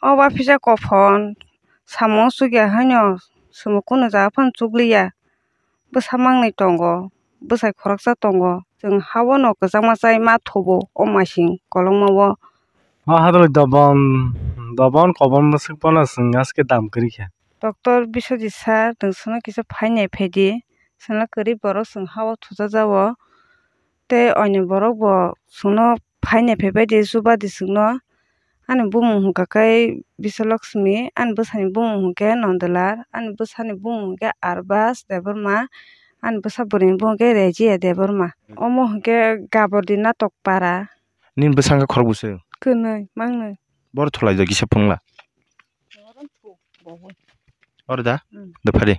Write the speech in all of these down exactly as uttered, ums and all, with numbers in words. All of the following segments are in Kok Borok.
O bapisa kophon samung chukya haino chwng kunu jaga phano chukliya. Bwsa mangnwi tongo, bwsai khoroksa tongo, chwng ha-o no kwchangma chai ma thubo o masing kolokma o. O hadwlwi dobon, dobon kobon bwswk bono chwng aske dam kwrwi kha. Doctor Biswajit sir, nwng chwngno kisa phainai phaidi, chwngno kwrwi borok chwng ha-o thujajago. Tei oinwi borok bo chwngno phainai phaibaidi chubadi chwngno. Ani bumung hwnkha khe Biswalakshmi, ani bwsani bumung hwnkhe Nondolar, ani bwsani bumung hwnkhe Arbas Debbarma, ani bwsa bwrwini bumung hwnkhe Rejia Debbarma. Omo hwnkhe Gabordi Natok Para. Nini bwsa hwnkhe khorok bwswk? Kwnwi, mangnwi. Boro thulaijak kisa phunukla. Oro da? Mm. Da phari.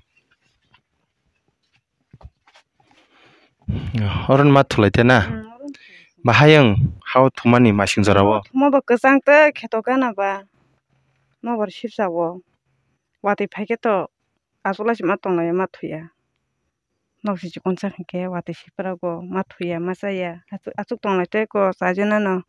Oro ma thulai te na? Mm, oro thulai. Bahai ang ha-o thumani masing jora o. Thuma ba kwchang tei kheto gana ba. Nobar sipsa o. Watwi phai khe to achukla se ma tonglai ma thuya. Nok si chikon sa hwnkhe watwi siprago ma thuya ma chaya. Achuk, achuk tonglai tei ko chajaknano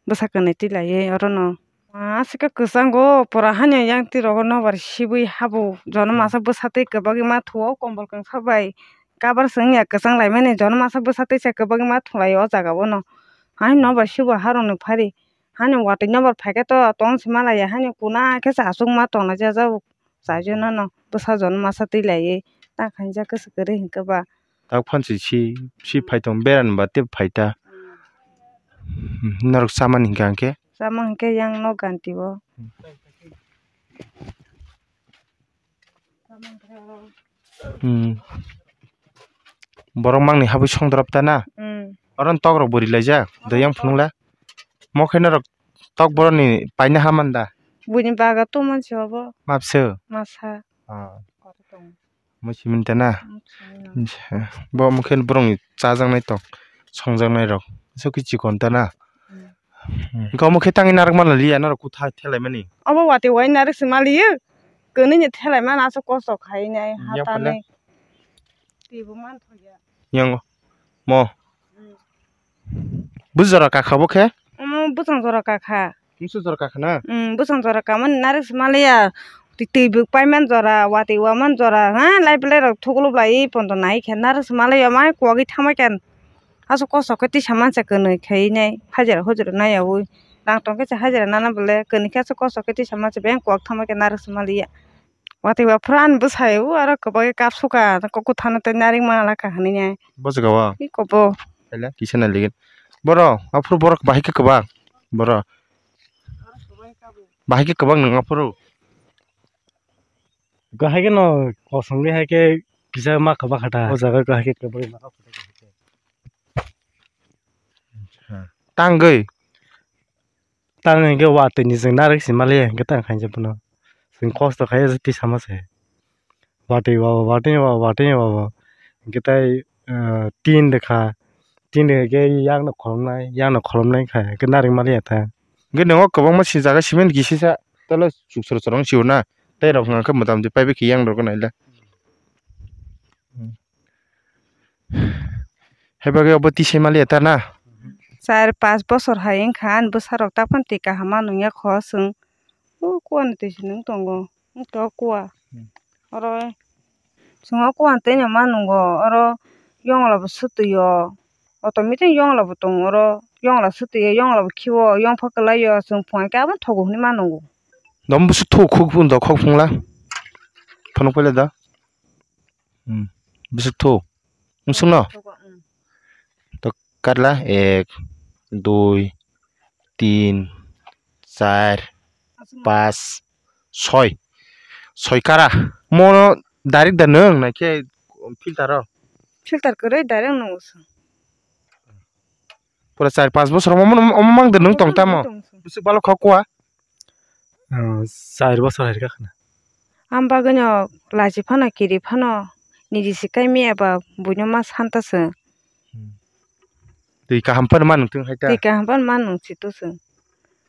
bwsa kwnwi twi laiwi orono. Aswk khe kwchango pura hani yang twi rogo nobar sibwi habo jono masa bwsa twi kwbagwi ma thuo kombol kwngsa bai kabar se wngya kwchang laimani jono masa bwsa twi se kwbagwi ma thwlai o jaga o no. Hani nobar sibo haroni phari hani watwi nobar phaikhe to tong se ma laiya hani kuna khe se achuk ma tonglai jajak. Chajaknano bwsa jono masa twi laiwi ta khainjak khe se kwrwi hinkhe ba. Tak phan si, si, si phai tong berani ba tei phai ta. Hmm, norok chamani hinkha hinkhe? Chama hinkhe yang nok ganti o. Hmm. Borok mangni habwi songdorop ta na? Hmm. Oro tok rok bwrwi laijak, da yang phunukla. Mo khe norok tok boroni paina ha man da? Buini baga tongmani se obo. Mapswk? Masa. Ah. Mo simi ta na? Mo simi na. Bo omo khe borokni chajaknai tok, songjaknai rok. Aswk khe chikon ta na? Hmm. Hmm. Hwnkhe omo khe tangwi narwk manliya norok kutha thelaimani? Obo watwi wai narwk se maliyo. Kwnwi ni thelaimani aswk kosto khainai, ya hatanai. Twibo manthoya. Yango. Mo. Hmm. Bwswk jora kakha bo khe? Omo bwswng jora kakha. Bwswng jora kakha na? Hmm, bwswng jora kamani narwk se maliya. Twi, twi bwk paimani jora, watwi wamani jora, ha, lai belai rok thukluk lai pondo nai khe narwk se maliya, mai kwagwi thangma khe. Aswk kosto khe tisa mansa kwnwi khainai, hajira hujira naiyaui. Rang tong khe se hajira nana bole, kwnwi khe aswk kosto khe tisa mansa beng kwak thangma khe narwk se maliya. Watwi wa phuru ani bwsai o aro kwbangwi kap suka, kok kwthano tei narik ma laka hinwi nai. Bo jaga o? Iko bo. Kisa nai ligin. Boro, aphuru borok bahai khe kwbang. Boro. Bahai khe kwbang nwng aphuru. Kahai khe no kosong ni hai khe kisa ma kwbang kha ta. O jaga kahai khe kwbang ma. Tangwi. Tang hwnkhe watwi ni chwng narwk se maliya hwnkhe tang khainai bono. Chwng kosto khai twi sama se. Watwi wa, watwi wa, watwi wa. Hwnkhe tai, ah, tin rwkha. Tin rwkha khe yakno kholomnai, yakno kholomnai kha hwnkhe narwk maliya ta. Hwnkhe nongo kwbangma si jaga cement kisisa talo chukchoro choro wng sio na. Tei rok hwnkhe mwtam twi paibai khe yang rok naila. Hai bagwi obo tisai maliya ta na? Char panch bochor hai wngkha ani bwsarok, taphano twi kaham ma nungya kho chwng. O kuani twi se nung tongo, wng tongo kua. Hmm. Oro chwng o kuani twi no ma nungo, oro yongla bo swtwi o, automatic yongla bo tongo oro, yongla swtwi o, yongla bo khibi o, yong pha kwlai o, chwng phunai khe abono thogo hwnwi ma nungo. Dom bwswk thok khuk phung da, khok phungla. Phunuk paila da. Hmm. Bwswk thok. Nwswkno? Thogo, hmm. To karla ek, dui, tin, char, aswk ma. Pas, soi. Soi kara. Mono direct da nwng naikhe filter o? Filter kwrwi direct nwngo se. Pura char panch bochor omo, omo mang de nwng tong tamo? Tong se. Bwswk balo kha kua? Ah, char bochor hai rwkha khna. Am bagwino lachi phano kiri phano niji se kai maya ba buino ma santa se. Hmm. Twi kaham phano ma nung thung hai ta? Twi kaham phano ma nung si to se.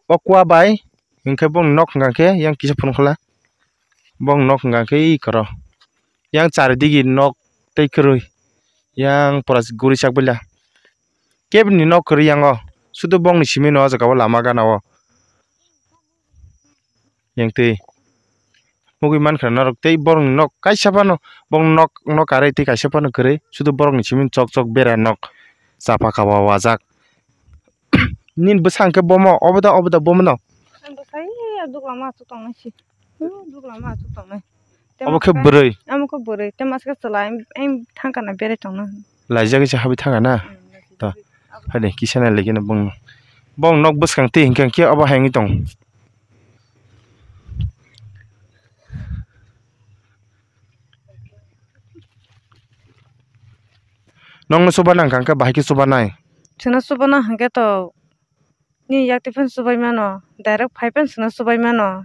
O kua bai hwnkhe bong nok hwnkha khe yang kisa phunukla. Bong nok hwnkha khe i koro. Yang chari digi nok tei kwrwi. Yang pura guri chak bwla. Kebini nok kwrwi yango. Sudu bongni simi no o jaga o lama gana o. Yang twi. Nugwi mankha norok tei borokni nok kaisa phano, borokni nok, nok karwi tei kaisa phano kwrwi, sudu borokni simi chok chok bera nok chapa kaba wajak. Nini bwsa hwnkhe bomo, obo da, obo da, bomo no? Ang bwsa, ee, duglam aswk tongnai se. Duglam aswk tongnai. Obo khe bwrwi? Omo khe bwrwi. Tei maske chwla, em, em, thangkana berai tongna. Laijagwi se habwi thangkana? Hmm, laijagwi. To, hai de, kisa nai lagi no bong. Bong nok bwskang twi hinkhe, hinkhe obo hai wngwi tong. Nokno chuba nang kha, hwnkhe bahai khe chuba nai? Chwngno chuba nang hwnkhe to, nini yak twi phano chubai mano, direct phai phano chwngno chubai mano.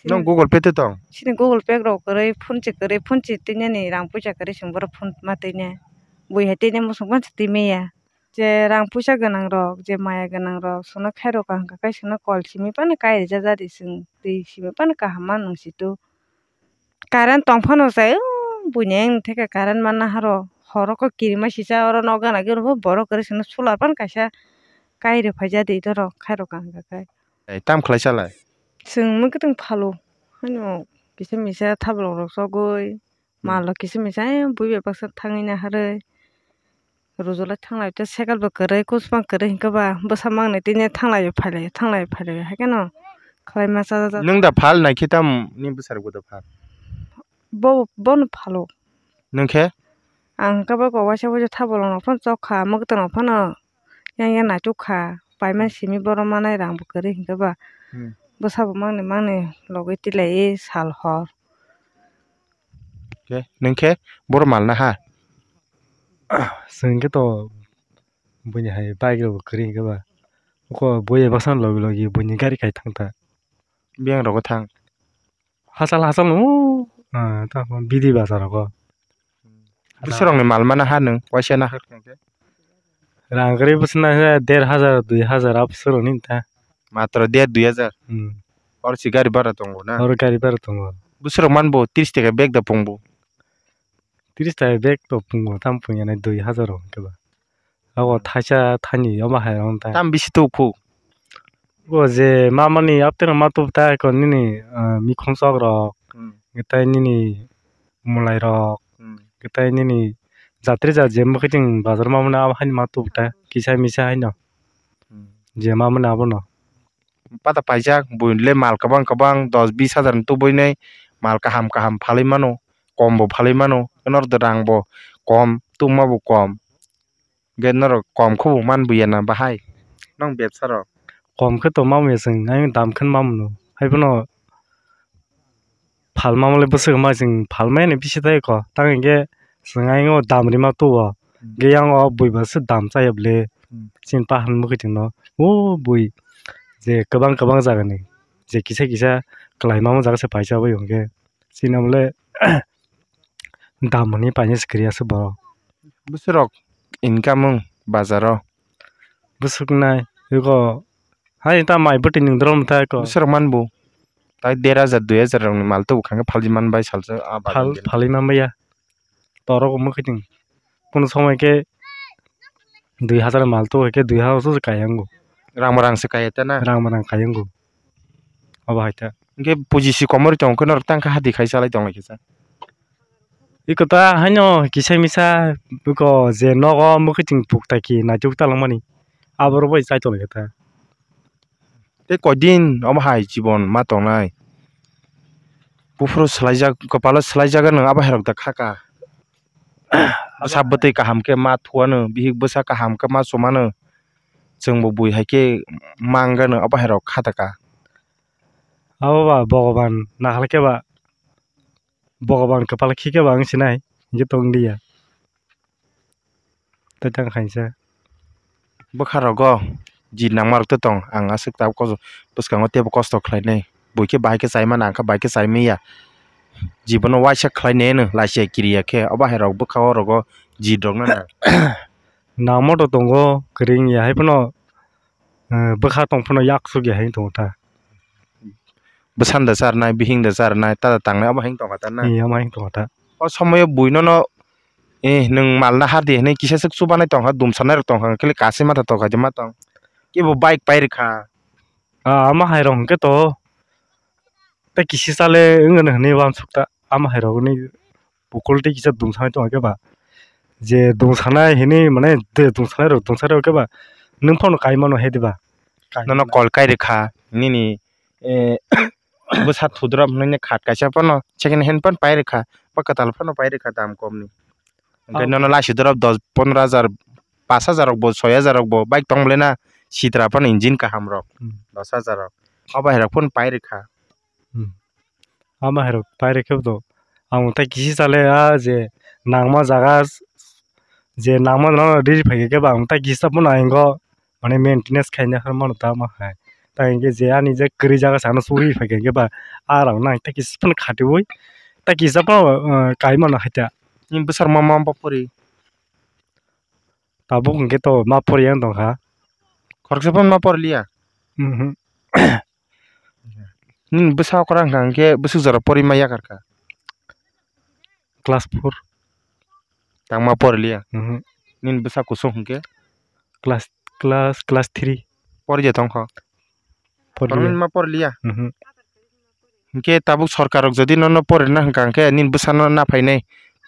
Nong Google Pay tei tong? Chini Google Pay rok kwrwi, phone se kwrwi, phone se twi nini rang puisa kwrwi chwng borok phone ma twi ne. Bui hai twi ne muchung phano se twi maya. Je rang puisa gwnang rok, je maya gwnang rok, chwngno khairok ang kha, kai chwngno call simi phano kai rwja ja di chwng, twi simi phano kaham ma nung si tu. Current tong phano chai, o buini ayang theke current manna haro, horo kok kirima sisa oro nok gana gini bo borok kwrwi chwngno solar phano kaisa kai rw phai ja di norok khairok ang kha kai. Ei, tam khlai salai? Chwng mwkhwtwng phalo, haino kisa misa thabolok rok chogwi, hmm, mal rok kisa misa, eh, bui bai baksa thangwi naharwi. Rujulai thanglai tei cycle bo kwrwi, kusma kwrwi hinkhe ba bwsa mangni tini thanglai phailaio, thanglai phailaio, haikhe no khlai ma cha cha. Nwng da phal naikhe tam ni bwsarok bo da phal? Bo, bono phalo. Nwng khe? Ang khe bo waisa waisa thabolong rok phano chok kha, mwkhwtwng rok phano yang yang naituk kha, paimani simi borok manai rang bo kwrwi hinkhe ba, hmm, bwsa bo mangni mangni logwi tilai sal hor. Khe, nwng khe boro mal na ha? Chwng khe to buini hai bike rok kwrwi hinkhe ba. Oko bui bai baksa logi logi buini gari kai thang ta. Biyang rogo thang. Hachal hachal no, ah, ta bidi bazar rogo. Bwswk rokni mal mana ha nwng, waisa na ha khe? Rang kwrwi bwswk na der hajar, dui hajar, a bwswk rokni ta. Matro der, dui hajar? Hmm. Oro se gari bara tongo na? Oro gari bara tongo. Bwswk rok man bo tris taka bag da pung bo? Tris taka bag to pungo, tam pungya nai dui hajar rok hwnkhe ba. Abo thaisa thani omo hai rok ta. Tam bisi tu khu? O je mamani apteno ma tubu ta ko nini, ah, mikhong sok rok, hmm, tei nini mwlai rok, hmm, tei nini jatri jat je mwkhwtwng bazar mamani abo haino ma tubu ta kisa misa haino. Hmm. Je mamani abono. Pata paijak, buini le mal kwbang kwbang dos bis hajar ni tubui nai mal kaham kaham phalwi mano, kom bo phalwi mano, norok rang bo kom, tubuma bo kom, hwnkhe norok kom khe bo man buya na bahai nong bebsa rok? Kom khe to ma muya chwng, ayang dam khe ma mano, haiphano phalma mole bwswk ma chwng phalmani bisi tai kho, tang hinkhe chwng ayang o dam rima tubo, hmm, hwnkhe yang o bui ba se dam chaya bwle, hmm, chini pahan mwkhwtwng no o bui je kwbang kwbang jaga ni je kisa kisa kwlai ma o jaga se paisa bai hinkhe chini mole dam hwnwi painai se kwrwi aswk borok. Bwswk rok income wng bazar o? Bwswk nai eko hai ta mai bwtwi nwng drom ta eko. Bwswk rok man bo tai der hajar dui hajar rok ni mal tubu kha khe phalwi man bai salsa a bazar. Phal, phalwi man bai ya. Torok omo khe chwng kunu somoi khe dui hajar mal tubu hai khe dui hajar se kaiyango. Rang barang se kaiya ta na? Rang barang kaiyango. Obo hai ta. Hwnkhe pujisi komorwi tongo khe norok tang khe hati khai chalai tong lai khe sa. Eko ta haino kisa misa eko je nogo mwkhwtwng pukta ki naituk ta langmani aborok bai chai tong lai khe ta. Tei koi din omo hai jibon ma tongnai? Buphuru swlaijak, kwpalo swlaijak, nwng abo hai rok da kha ka. Bwsa bwtwi kaham khe ma thuano, bihik bwsa kaham khe ma chumano. Chwng bo bui hai khe ma wng gano abo hai rok kha da ka. Abo ba Bhogoban nahal khe ba, Bhogoban kwpal khi khe ba wng sinai, hinkhe tong liya. Tei tang khainsa. Bwkha rogo jit nangma rok tei tong, ang aswk tabuk koso bwskango teibo kosto khlainai, buikhe bahai khe chaimano, ang khe bahai khe chaimanya. Jibono waisa khlainai no lachiya kiriya khe, obo hai rok bwkha o rogo jit rok no nang. Nangma rok tongo kwrwi wngya, hai phano, eh, bwkha tong phano yak sukya hai tongo ta. Bwsanda charnai, bihingda charnai, tada tangnai, omo hai tongkha ta na? Ee, omo hai tongkha ta. O somoyo bui nono, eh, nwng mal na har di hinui kisa swk chubanai tongkha, dumsanai rok tongkha, hwnkhe kaisa matha tongkha, je ma tong. Kebo bike pai rwkha. Ah, omo hai rok hwnkhe to, tei kisi chale wngmano hinwi uansuk ta, ama hai rokni bukol tei kisa dungsanai tongkhe ba, je dungsanai hinwi mane de dungsanai rok dungsanai rok khe ba nwng phano kai mano he diba? Nono call kai rwkha nini, eh, bwsa thudrop hinwi khat kaisa phano second hand phano pai rwkha, ba kwtal phano pai rwkha dam komni. Hwnkhe nono lachi drop dos pondro hajar, pash hajar rok bo, soi hajar rok bo bike tong bwlai na, sitra phano engine kaham rok, hmm, dos hajar rok, o bahai rok phano pai rwkha. Hmm. Ama hai rok pai rwkhe bo, ang tai kisi chale a je nangma jaga je nangma no riri phaikhe ba ang tai kisa phano ang go mane maintenance khaina mano ta ma hai. Tai hwnkhe je ani je kwrwi jaga sano suri phaikhe ba a rok nang tai kisa phano khatiui tai kisa phano, eh, kai mano hai ta. Nini bwsarok ma ma pori? Tabuk hwnkhe to ma pori yang tongkha. Khoroksa phano ma porliya? Mhm. Nini bwsa okra hwnkha hwnkhe bwswk jora pori ma yakarkha? Class four. Tangma porliya? Mhm. Nini bwsa kusung hwnkhe? Class, class, class three. Porje tongkho? Porliya. Koroknwi ma porliya? Mhm. Hwnkhe tabuk sorkar rok jodi nono porirna hwnkha hwnkhe nini bwsano naphainai,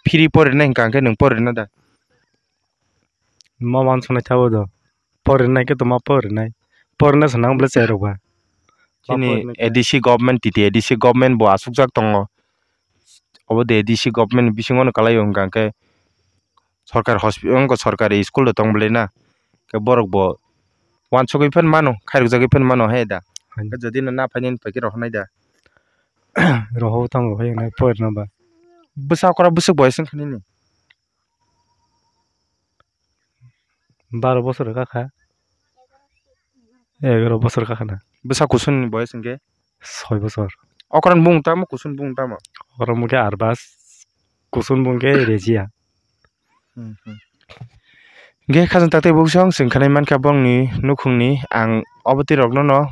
free porirnai hwnkha hwnkhe nwng porirna da? Ma uansuknai tabo do. Porinai khe tongma porinai. Porina se nang bwle cherok ba. Chini A D C government, T T A D C government bo asukjak tongo. Obo de A D C government bisingo no kwlai o hwnkha hwnkhe sorkar hospi-, wngkha sorkari school rok tong bwlai na. Khe borok bo uansugwi phano mano, khairokjagwi phano mano he da. Hai. Khe jodi no naphainai phai khe rohornai da. Rohor tamo hai hwnwi porina ba. Bwsa okra bwswk boyes wngkha nini? Baro bosor kakha. Egaro bosor kakha na. Bwsa kusuni boyes hwnkhe? Soi bosor. Okran bung tamo, kusun bung tamo? Okran bung khe Arbas, kusun bung khe Rejiya. Hmm, hmm. Hwnkhe khajang takte bukchang chwng khanai mankha bongni nukhungni, ang obo twi rokno no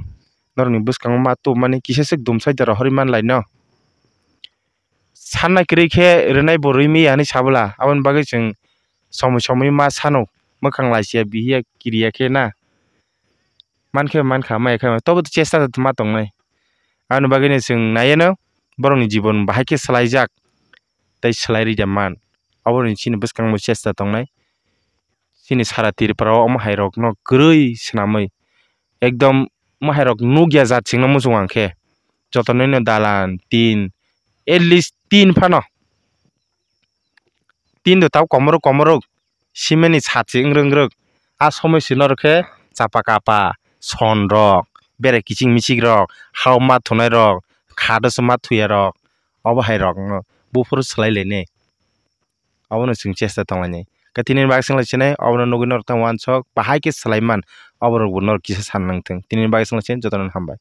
norokni bwskango ma tubumani kisa swk dumsai da rohorwi manlai no. Sanna kwrwi khe rwnai bo rwimaya hinwi sabwla, aboni bagwi chwng somoi somoi ma sano, mwkhang lachiya bihiya kiriya khe na. Mankhe mankha, maya khe maya, tobo chesta ma tongnai. Aboni bagwino chwng naiya no borokni jibon bahai khe swlaijak tei swlai rwya man. Aboni chini bwskango chesta tongnai. Chini sara Tripura o omo hai rokno kwrwi swnamwi ekdom omo hai rok nukya jat singno muchung ang khe jotonoino dalan tin, at least tin phano, tin do tabuk komorok komorok cement ni sat se wngrwk wngrwk. A somoi se norok khe chapa kapa, son rok, bere kiching miching rok, hao ma thunai rok, kha do se ma thuya rok, obo hai rok no buphuru swlai lainai. Obono chwng chesta tonglainai. Khe tini bagwi chwng lai sinai, obono nugwi norok tamo uansuk, bahai khe swlaiman, oborokbo norok kisa san nangthung. Tini bagwi chwng lai sinai, jotono hambai.